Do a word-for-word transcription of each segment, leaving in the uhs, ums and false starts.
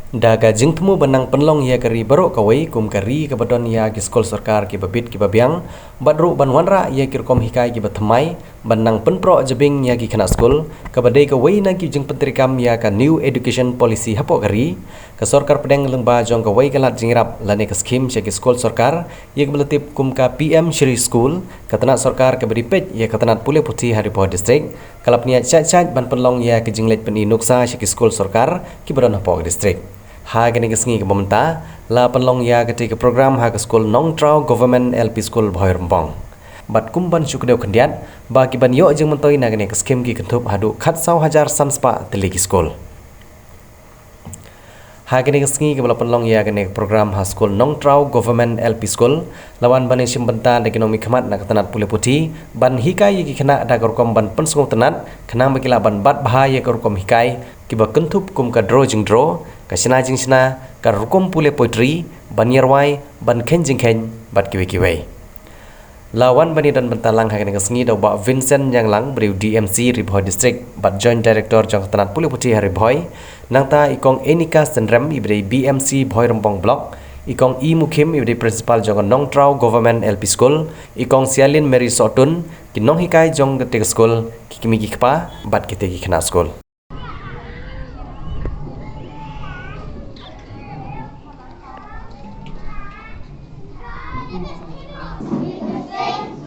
Da ka jingthmu ban nang pynlong ïa ka ri baroh kawei kum ka ri kaba don ïa ki skul sorkar kiba bit kiba biang, bad ruh ban wanrah ïa ki rukom hikai kiba thymmai, ban nang pynproh jabieng ïa ki khynnah skul, kaba dei kawei na ki jingpyntreikam ïa ka New Education Policy hapoh ka ri, ka sorkar pdeng lyngba jong kawei ka lad jingïarap lane ka skhim sha ki skul sorkar, ïa kaba la tip kum ka P M Shri School, ka tnat sorkar kaba dei peit ïa ka tnat pule puthi ha Ri Bhoi District, ka la pynïaid shait shait ban pynlong ïa ka jingleit pyni nuksa sha ki skul sorkar kiba don hapoh ka district. Ha kane ka sngi kaba mynta, la pynlong ïa katei ka program ha ka skul Nongtraw Government L P School Bhoirymbong. Bad kum ban shu kdew khyndiat ba ki ban ïoh jingmyntoi na kane ka skhim ki kynthup haduh khatsaw hajar san spah tylli ki skul. Ha kane ka sngi kaba la pynlong ïa kane ka program ha skul Nongtraw Government L P School, la wan ban ïashim bynta da ki nongmihkhmat na ka tnat pule puthi, ban hikai ïa ki khynnah da ka rukom ban pynsngewtynnat, khnang ba ki lah ban bat bha ïa ka rukom hikai kiba kynthup kum ka draw jingdraw, ka shna jingshna, ka rukom pule poetry, ban ïarwai, ban kheiñ jingkheiñ, bad kiwei kiwei. La wan ban ïadon bynta lang ha kane ka sngi da u Bah Vincent Ñianglang, ba dei u D M C Ri Bhoi District bad Joint Director jong ka tnat pule puthi ha Ri Bhoi. Nangta i Kong Enika Synrem, iba dei B M C Bhoirymbong Block, i Kong E Mukhim, iba dei Principal jong ka Nongtraw Government L P School, i Kong Sialin Mary Sohtun, ki nonghikai jong katei ka skul, ki kmie ki kpa bad kitei ki khynnah skul.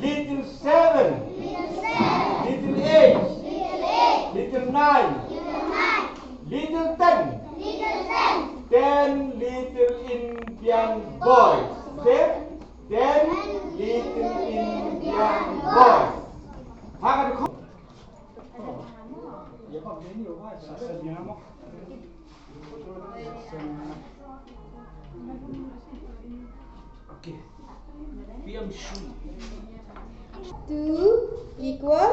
Little seven. Little eight. Little nine. Little ten. Ten little Indian boys. Say, ten little Indian boys. Ha ka dei. Two equal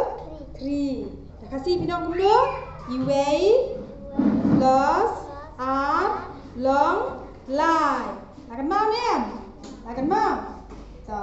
three. Te Khasi phi ong kumno? Iwei plus ar long lai. La kynmaw ne em? La kynmaw. To.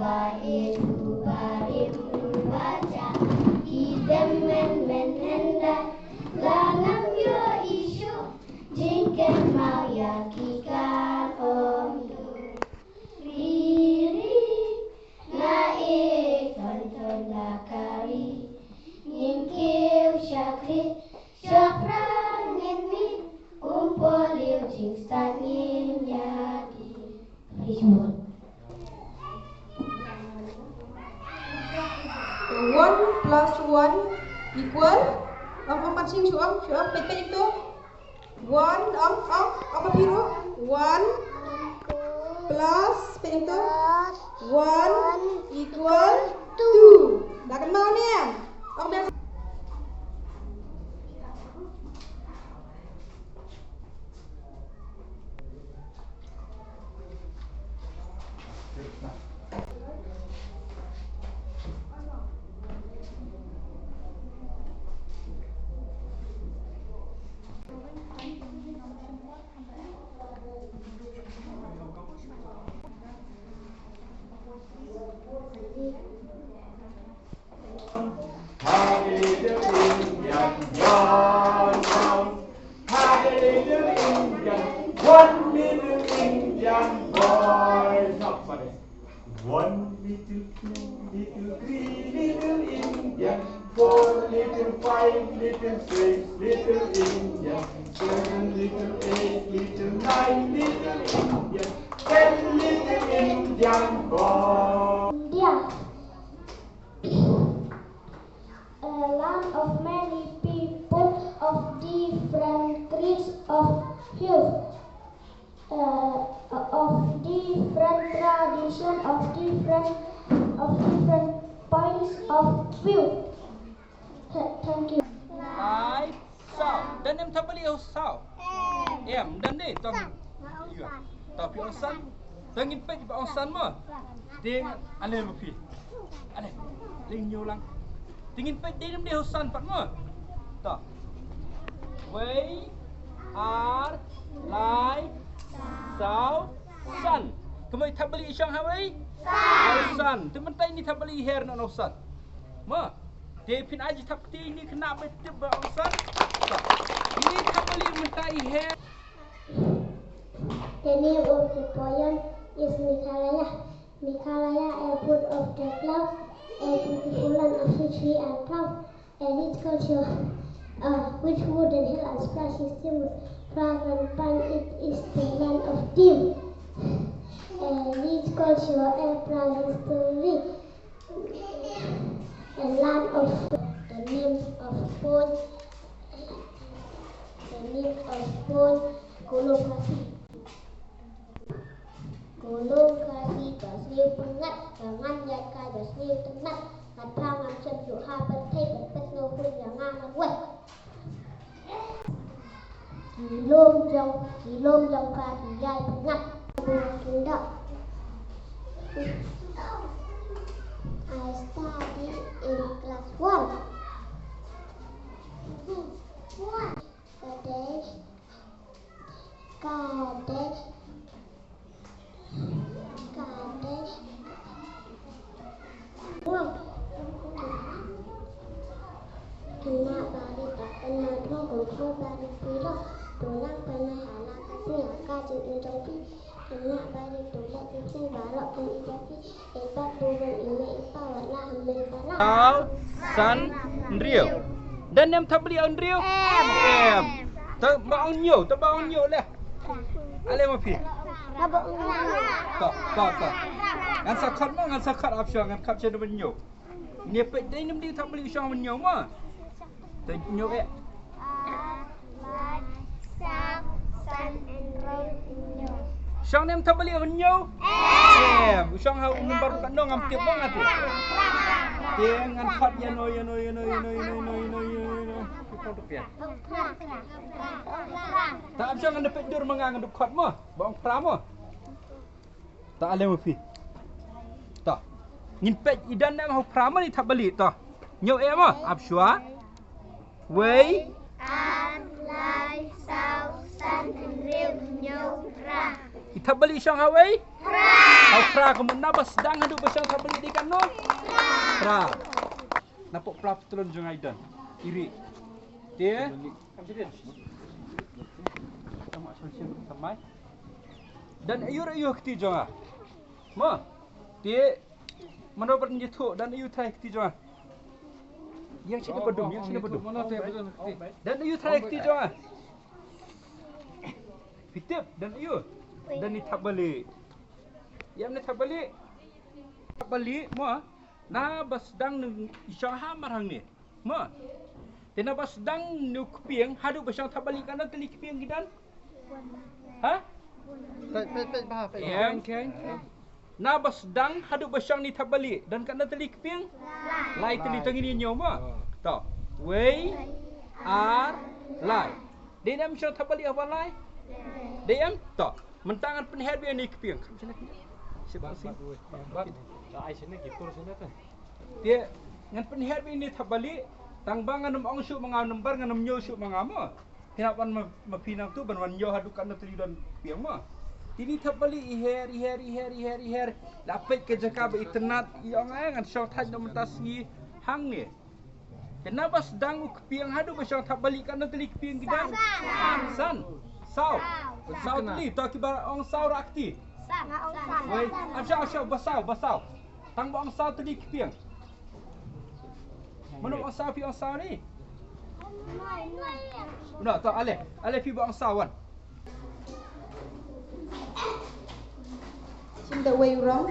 Ba ïeit u barim u bacha, i dem men men hynda, la ngam ïohi shuh jingkynmaw ïa ki kar ong ïa. Ri ri, nga ïeit ton ton la ka ri, ngin kiew shakri, shaphrang ngin mih, um poi lei jingstad ngin ïa ki. Richmond. One plus one equal. Ong, ong, Mansing, shu ong, shu ong, peit, peit tu. One, ong, ong, ong, peit tu. One plus, peit tu. One equal two. Dah kenal ni, kan? Ong, biasa. One little, two little, three little Indian, four little, five little, six little Indian, seven little, eight little, nine little Indian, ten little Indian boy. India. A land of many people, of different creeds, of hue, uh, of different tradition, of different, of different points of view. Th-, thank you. Ai, sao. Dan em thapali au sao. Em, dan de, tong. Ta phi ong san. Ta ngin peit ba ong san mo. Te ale mo phi. Ale. Ling nyo lang. Te ngin peit dei nam dei ho san pat mo. Ta. Wei, ar, lai, saw, san. Kumno i thapbalieh shong ha wei? San. San. Te mynta ini thapbalieh i her na no san. Mo. Te phin ai ji thap te ini khynnah ba tip ba ong san. Ta. Ini thapbalieh mynta i her. The name of the poem is Meghalaya. Meghalaya, a bird of the cloud, a beautiful land of which we are proud. A rich culture, uh, which wooden hill and splash history, fragrant pine, it is the land of dream. A rich culture, a proud history, a land of the names of both, the names of both Kolo Khasi. Kolo Khasi ba sniew pyngngad, ba ngan ïaid kai ba sniew tynnat, nga phang ngam shem shuh ha pyrthei, pyrthei sniew khun ïa nga lawei. Ki lum jong, ki lum jong pha ki ïai pyngngad. Bun kin da. I study in class one. Ka dei, ka dei, ka dei. Khynnah barit, khynnah dong kong kong barit phi lo. To nang pynai ha la ka sngi ka jingim jong phi. Khynnah barit, to leh phi baroh kum i jong phi. Saw, san, hynriew. Don ne em thapbalieh hynriew? Em. Em. To ba ong hynñiew, to ba ong hynñiew leh. Ale ma phi. To, to, to. Ngan sa khot mo, ngan sa khot, ap shuwa, ngan khot sha hynñiew. Ine peit dei ne em dei thapbalieh shong hynñiew mo. To hynñiew eh. Ar, lai, saw, san, hynriew, hynñiew. Shong ne em thapbalieh hynñiew? Em. Em. U shong ha u number katno ngam tip ba nga tip. Te ngan khot ïano, ïano, ïano. Ki khot ruh pia. Ta ap shong ngan da peit dur ma nga ngan da khot mo. Ba ong phra mo. Ta ale ma phi. Ta. Ngin peit i don ne em ha u phra mo ine thapbalieh ta. Hynñiew eh mo, ap shuwa. Wei. Ar, lai, saw, san, hynriew, hynñiew, phra. I thapbalieh shong ha wei? Phra. Ha phra, kumno na ba sdang haduh ba shong thapbalieh dei katno? Phra. Phra. Na pok phra patlun jong nga i don. Iri. Te. Don aiu aiu ha kti jong nga? Mo. Te. Mano ban ïathuh, don aiu trai ha kti jong nga? Ïeng shane ba dum, ïeng shane ba dum. Don aiu trai ha kti jong nga? Phi tip, don aiu? Don i thapbalieh. Ïa ne thapbalieh. Thapbalieh mo, na ba sdang ne i shong ha mar hangne. Mo. Te na ba sdang ne u kpieng, haduh ba shong thapbalieh katno tylli kpieng ki don? Ha? Peit, peit, peit, bah, peit. Ïeng. Na ba sdang haduh ba shong ne thapbalieh, don katno tylli kpieng? Lai tylli, to ngin ïa ñiew mo. To. Wei, ar, lai. Dei ne em shong thapbalieh haba lai? Dei em? To. Mynta ngan pynher beit ïa ine i kpieng. Shi ba shi. Ai shane ki kur shane ta. Te ngan pynher beit ine i thapbalieh, tang ba ngan ym ong shuh ma nga number, ngan ym ñiew shuh ma nga mo. Phin hap wan ma, ma phi nangtu ban wan ñiew haduh katno tylli don kpieng mo. Te ine i thapbalieh i her, i her, i her, i her, i her. La peit ka jaka ba itynnat, i ong ai ngan shong thait noh mynta sngi hangne. Te na ba sdang u kpieng haduh ba shong thapbalieh katno tylli kpieng ki don? San. Saw. Saw tylli, to kiba ong saw rah kti. Wei, ap sha, ap sha, ba saw, ba saw. Tang ba ong saw tylli kpieng. Mano ong saw, phi ong saw ne? No, to ale, ale phi ba ong saw wan. Shim da wei u rong.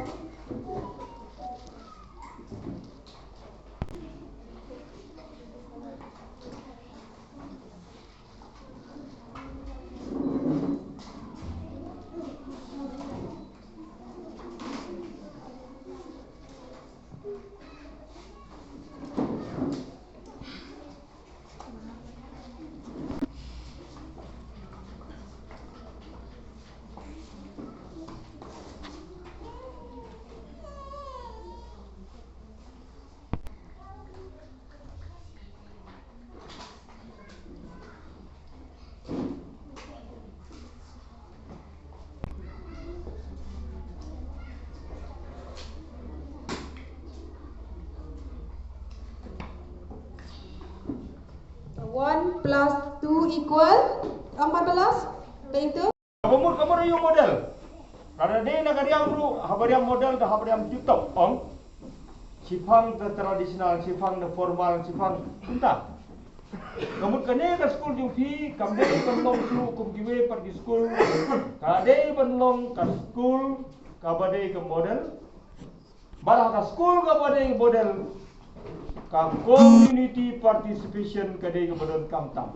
plus two equal, ong pat ba last, bad ïa katu. Kaba mut ka mut ïa u model. Lada dei na ka riam ruh, haba riam model da haba riam tip top, ong. Shipang da traditional, shipang da formal, shipang kumta. Ka mut kane ka skul jong phi kam dei ban long shuh kum kiwei pat ki skul. Ka dei ban long ka skul kaba dei ka model. Bad ha ka skul kaba dei model, ka community participation ka dei kaba donkam tam.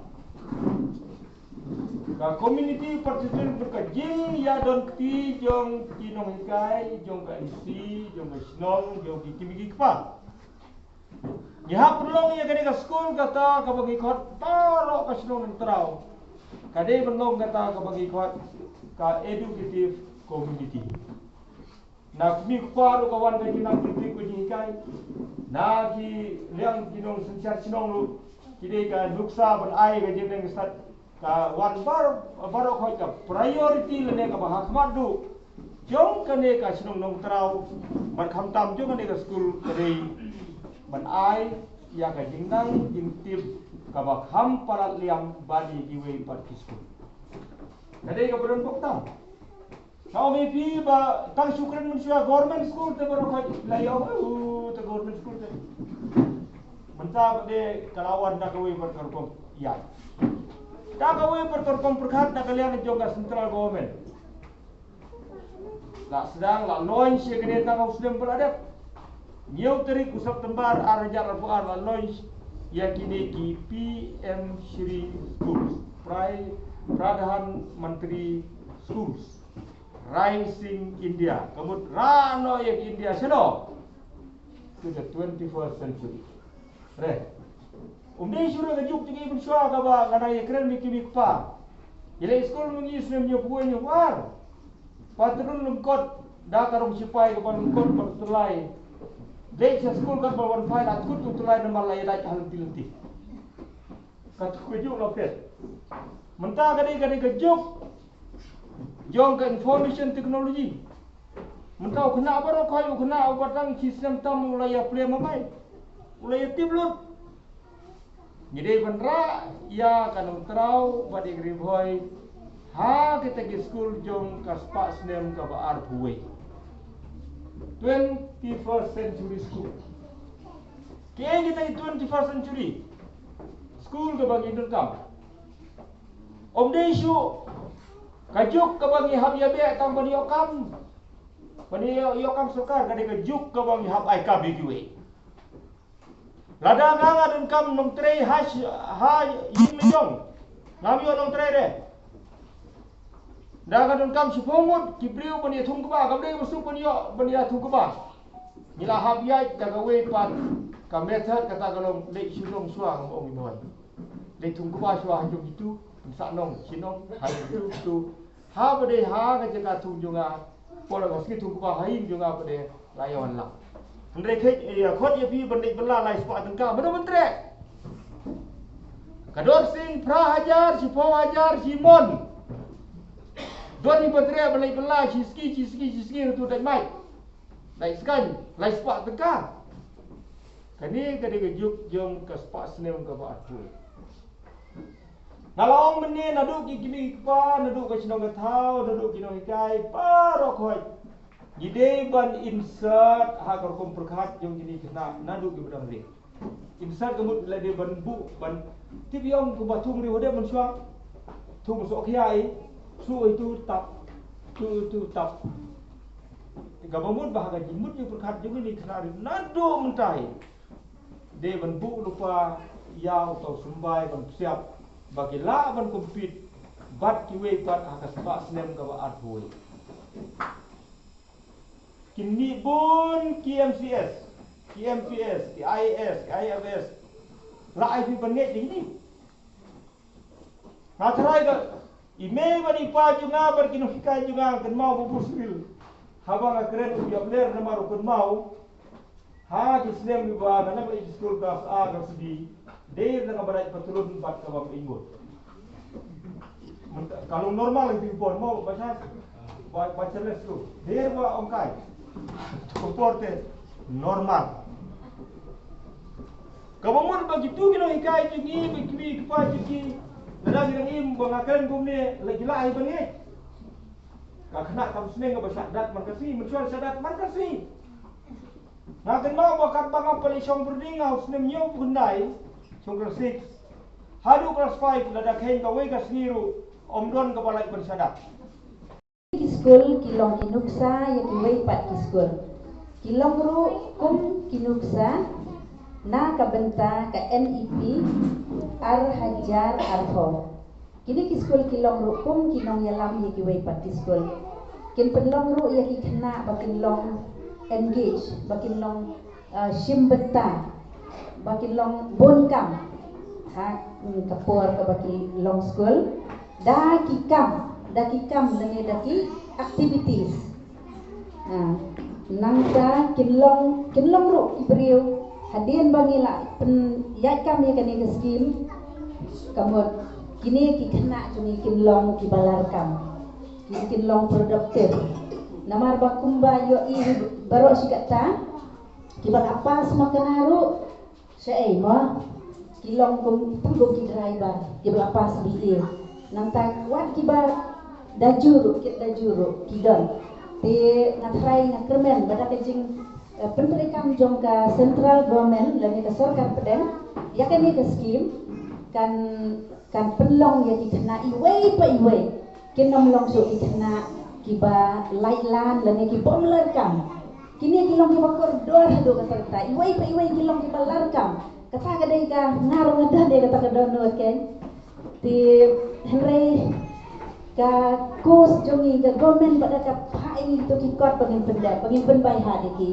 Ka community participation ka jingïadon kti jong ki nonghikai, jong ka I C, jong ka shnong, jong ki kmie ki kpa. Ngi hap pynlong ïa kane ka skul kata kaba ngi khot baroh ka shnong Nongtraw. Ka dei pynlong kata kaba ngi khot ka educative community. Na kmie kpa ruh ka wan ka jingnang kti ka jinghikai. Na ki liang ki nongsynshar shnong ruh ki dei ka nuksa ban ai ka jingnang stad ka wan bar baroh khoit ka priority lane kaba ha khmat duh jong kane ka shnong Nongtraw bad khamtam jong kane ka skul ka dei ban ai ïa ka jingnang jingtip kaba kham palat liang bad ïa kiwei pat ki skul. Ka dei kaba don bok tam. Sa ong ïa phi ba tang shu kren mynshuwa government school te baroh khoit la ïa ong, "Uh, te government school te." Mynta ba dei ka la wan da kawei pat ka rukom ïa. Da kawei pat ka rukom pyrkhat na ka liang jong ka central government. La sdang la launch ïa kane tang ha u snem ba la dep. Hynñiew tarik u September ar hajar arphew ar la launch ïa kine ki P M Shri Schools, Pri-, Pradhan Mantri Schools. Rising India. Ka mut rah noh ïa ka India shano? To the twenty-first century. Re. Um dei shuh ka juk jong ngi mynshuwa kaba nga dang ïakren bad ki kmie ki kpa. Ïaleh skul mynta snem hynñiewphew hynñiewphew ar. Pat trun lyngkot da ka rong shipai kaba lyngkot bad u tyllai. Leit sha skul katba wan phai la kut u tyllai namar la ïadait ha lynti lynti. Kata ka juk la phet. Mynta ka dei, ka dei ka juk jong ka information technology. Mynta u khynnah baroh khoit, u khynnah uba tang shi snem tam u la ïa plie mobile. U la ïa tip lut. Ngi dei ban rah ïa ka Nongtraw bad ïa ka Ri Bhoi ha kita ki skul jong ka spah snem kaba arphew wei. Twenty-first century school. Kiei kita ki twenty-first century school kaba ngi donkam? Ym dei shuh ka juk kaba ngi hap ïa beh tang ban ïoh kam, ban ïoh, ïoh kam sorkar, ka dei ka juk kaba ngi hap ai kam ïa kiwei. Lada nga nga donkam nongtrei ha sh-, ha ïing la jong, ngam ïoh nongtrei re. Da nga donkam shiphew ngut ki briew ban ïa thung kba, kam dei kaba suk ban ïoh ban ïa thung kba. Ngi la hap ïaid da kawei pat ka method, kata ka long leit shu nong shuwa, ngam ong ïa mo. Leit thung kba shuwa ha jong kitu, sah nong shi nong ha jong kitu, kitu. Haba dei ha ka jaka thung jong nga, por ka sngi thung kba ha ïing jong nga pat de la ïa wan lang. Hynrei kheit ïa khot ïa phi ban leit bylla lai spah tyngka, mano ban treh? Ka dor sing phra hajar, shiphew hajar, shimon. Don hi ban treh ban leit bylla shi sngi, shi sngi, shi sngi, tu dait mai. Dait skaiñ, lai spah tyngka. Kane ka dei ka juk jong ka spah snem kaba arphew. Nga la ong mynne naduh ki kmie ki kpa, naduh ka shnong ka thaw, naduh ki nonghikai, baroh khoit. Ngi dei ban insert ha ka rukom pyrkhat jong kine ki khynnah naduh kiba dang rit. Insert ka mut la dei ban buh, ban tip ïa ong kumba thung riewhadem mynshuwa. Thung sohkhia i, suh itu tap, suh itu tap. Kaba mut ba ha ka jingmut jingpyrkhat jong kine ki khynnah rit naduh mynta hi. Dei ban buh lypa ïa uta u symbai ban psiap ba ki lah ban compete bad kiwei pat ha ka spah snem kaba arphew wei. Kin mih bun ki M C S, ki M P S, ki I A S, ki I F S. Lah ai phi ban ngeit ïa kine. Nga tharai ka i mei bad i pa jong nga bad ki nonghikai jong nga, kynmaw ba u Bush Hill. Haba nga kren u ïap ler namar u kynmaw. Ha ki snem kiba nga nang leit skul klas A klas B, dei na kaba dait patlun bad kaba ym ingut. Ka long normal ïa ki por mo ba cha, ba, ba cha leit skul. Dei ba ong kai. Ka por te normal. Kaba mut ba kitu ki nonghikai jong ngi, ba ki kmie ki kpa jong ngi, lada ki dang im ba nga kren kumne, la ki lah ai ban ngeit. Ka khynnah kam sneng kaba shah dat man ka sngi, mynshuwa shah dat man ka sngi. Nga kynmaw ba katba nga pale shong byrni nga u snem hynñiewphew khyndai, shong class six haduh class five, lada kheiñ kawei ka sngi ruh ym don kaba lah ban shah dat. Ki skul ki long ki nuksa ïa kiwei pat ki skul. Ki long ruh kum ki nuksa na ka bynta ka N E P ar hajar arphew. Kine ki skul ki long ruh kum ki nongïalam ïa kiwei pat ki skul. Kin pynlong ruh ïa ki khynnah ba kin long engage, ba kin long uh, shim bynta, ba kin long bun kam ha, mm, ka por kaba ki long skul, da ki kam, da ki kam lane da ki activities. Ha, nangta kin long, kin long ruh ki briew, hadien ba ngi la pynïaid kam ïa kane ka skim, ka mut kine ki khynnah jong ngi kin long kiba larkam, kin, kin long productive. Namar ba kumba ïohi baroh shi katta, kiba la pass makna ruh shaei mo, ki long kum, kum ki driver kiba la pass B A. Nangta wat kiba da ju ruh, kit da ju ruh ki don. Te nga tharai, nga kyrmen ba da ka jing, eh, pyntreikam jong ka central government lane ka sorkar pdeng ïa kane ka skim, kan, kan pynlong ïa ki khynnah iwei pa iwei. Kin ym long shuh ki khynnah kiba lait lan lane ki bym larkam. Kine ki long kiba kordor haduh katta katta. Iwei pa iwei ki long kiba larkam. Kata ka dei ka, nga ruh nga don ïa kata ka dohnud, keiñ. Te hynrei ka course jong ngi, ka government pat da ka phah ïa ngi kito ki kot ba ngin pyndep, ba ngin pynbaihat ïa ki.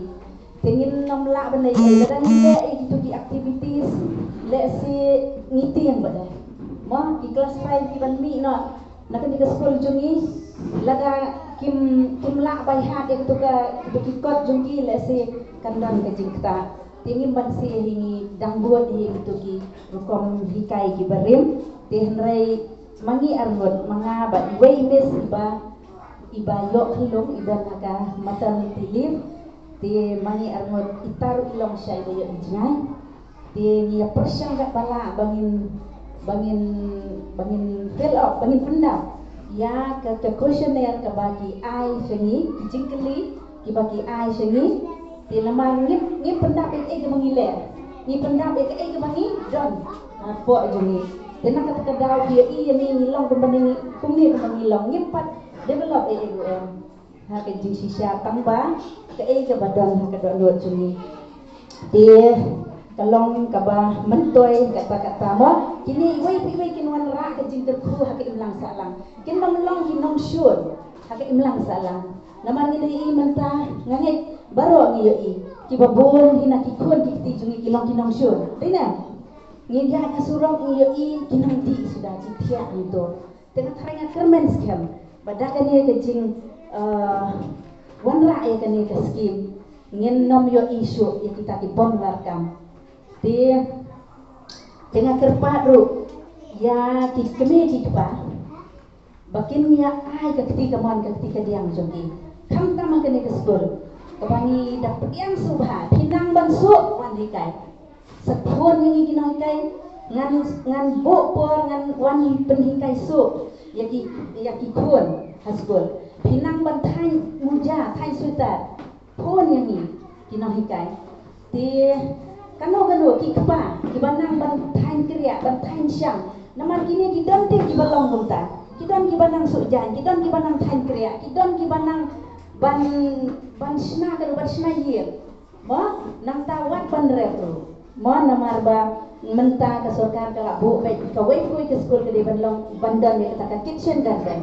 Te ngin ym lah ban leh ei ei, lada ngin leh ei ei kito ki activities, lehse ngi tieng pat da. Mo, ki class five ki ban mih noh na kane ka skul jong ngi, lada kim, kim lah baihat ïa kito ka, kito ki kot jong ki, lehse kan don ka jingktah. Te ngim banse hi, ngi dang bud hi ïa kito ki rukom hikai kiba rim. Te hynrei ma ngi arngut, ma nga bad iwei i miss iba, iba ïoh khyllung, i don ha ka maternity leave. Te ma ngi arngut, ita ruh i long sha iba ïoh i jngai. Te ngi ïa pyrshang katba lah ba ngin, ba ngin, ba ngin fill up, ba ngin pyndap ïa ka, ka questionnaire kaba ki ai sha ngi, ki jingkylli kiba ki ai sha ngi. Te namar ngi, ngi pyndap ïa kaei kaba ngi leh, ngi pyndap ïa kaei kaba ngi don hapoh jong ngi. Te na kata ka daw ki ïohi ïa ngi, ngi long kumba ngi, kumne kumba ngi long, ngim pat develop ei ei ruh em ha ka jingshisha, tang ba kaei kaba don ha ka dohnud jong ngi. Te ka long kaba myntoi katta katta mo. Kine iwei pa iwei kin wanrah ka jingkyrkhu ha ka imlang sahlang. Kin ym long ki nongshun ha ka imlang sahlang. Namar ngi ïohi mynta, nga ngeit baroh ngi ïohi, kiba bun hi na ki khun ki kti jong ngi ki long ki nongshun. Dei ne? Ngi ïaid ha surok ngi ïohi ki nongdih suda, ki thiah hangto. Te nga tharai, nga kyrmen skhem ba da kane ka jing, eh, wanrah ïa kane ka skim, ngin ym ïohi shuh ïa kita ki bym larkam. Te, te nga kyrpad ruh ïa ki kmie ki kpa ba kin ïa ai ka kti kamon ka kti kadiang jong ki. Khamtam ha kane ka skul kaba ngi da pdiang sngewbha, phi nang ban suk wan hikai. Sa phone ïa ngi ki nonghikai, ngan, ngan buh por ngan wan pynhikai suk ïa ki, ïa ki khun ha skul. Phi nang ban thaiñ muja, thaiñ sweater, phone ïa ngi ki nonghikai. Te kano kano ki kpa kiba nang ban thaiñ kriah, ban thaiñ shang. Namar kine ki don te kiba long kumta. Ki don kiba nang suk jaiñ, ki don kiba nang thaiñ kriah, ki don kiba nang ban, ban shna kano, ban shna ïing. Mo, nangta wat ban rep ruh. Mo, namar ba mynta ka sorkar ka la buh beit kawei kawei ka skul ka dei ban long, ban don ïa kata ka kitchen garden.